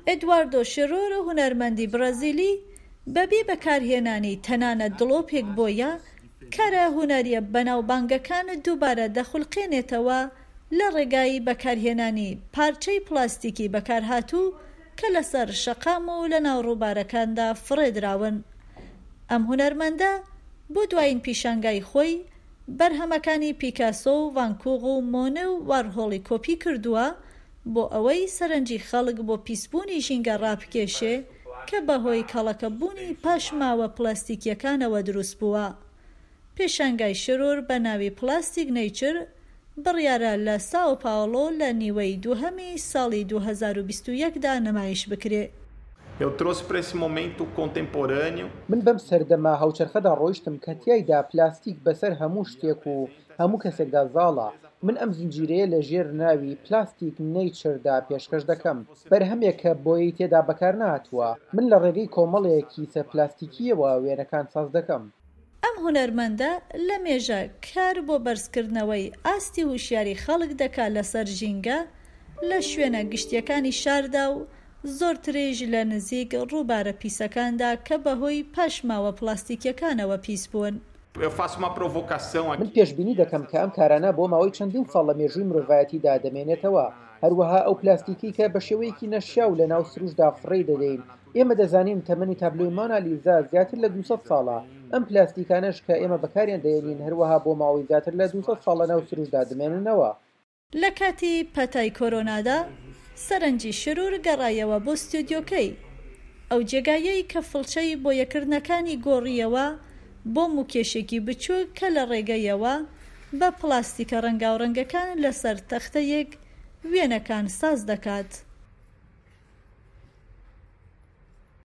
ئێدواردۆ شرور هونەرمەندی بڕازیلی بەبێ بەکارهێنانی تەنانەت دڵۆپێک بۆیە، کارە هونەرییە بەناوبانگەکان دووبارە دەخولقێنێتەوە لە ڕێگای بەکارهێنانی پارچەی پلاستیکی بەکارهاتوو کە لەسەر شەقام و لەناو ڕووبارەکاندا فڕێدراون. ئەم هونەرمەندە بۆ دوایین پیشانگای خۆی بەرهەمەکانی پیکاسۆ و ڤان کوغ و مۆنێ و وارهۆڵی کۆپی کردووە بۆ ئەوەی سەرنجی خەڵک بۆ پیسبوونی ژینگە ڕابکێشێ کە بەهۆی کەڵەکەبوونی پاشماوە پلاستیکییەکانەوە دروستبووە. پێشانگای شرور بە ناوی Plastic Nature بڕیارە لە ساو پاوڵۆ لە نیوەی دووهەمی ساڵی 2021 دا نمایش بکرێ. Eu trouxe para esse momento contemporâneo. من بەم سەردەمە هاوچەرخەدا ڕۆیشتم کە تیایدا پلاستیک بەسەر هەموو شتێک و هەموو کەسێکدا زاڵە. من ئەم زنجیرەیە لە ژێر ناوی Plastic Nature دا پێشکەش دەکەم، بەرهەمێک کە بۆیەی تێدا بەکارنەهاتووە. من لە ڕێگەی کۆمەڵێک کیسە پلاستیکییەوە وێنەکان ساز دەکەم. ئەم هونەرمەندە لە مێژە کار بۆ بەرزکردنەوەی ئاستی هوشیاری خەڵک دەکا لەسەر ژینگە لە شوێنە گشتیەکانی شاردا و زۆرتریش لە نزیک ڕووبارە پیسەکاندا کە بەهۆی پاشماوە پلاستیکیەکانەوە پیس بوون. Eu faço uma provocação من aqui. پێشبینی دەکەم کە ئەم کارانە بۆ ماوەی چەندین ساڵ لە مێژووی مرۆڤایەتیدا دەمێنێتەوە. هەروەها ئەو پلاستیکەی کە بە شێوەیەکی نەشیاو لە ناو سروشتدا فڕێی دەدەین. ئێمە دەزانین تەمەنی تابلۆی مۆنا لیزا زیاتر لە 200 ساڵە. ئەم پلاستیکانەش کە ئێمە بەکاریان دەهێنین هەروەها بۆ ماوەی زیاتر لە 200 ساڵ لە ناو سروشتدا دەمێننەوە. لە کاتی پەتای کۆرۆنادا سەرنجی شرور گەڕایەوە بۆ ستۆدیۆکەی، ئەو جێگایەی کە فڵچەی بۆیەکردنەکانی گۆڕییەوە بۆ موکێشێکی بچووک کە لە ڕێگەیەوە بە پلاستیکە ڕەنگاوڕەنگەکان لەسەر تەختەیەک وێنەکان ساز دەکات.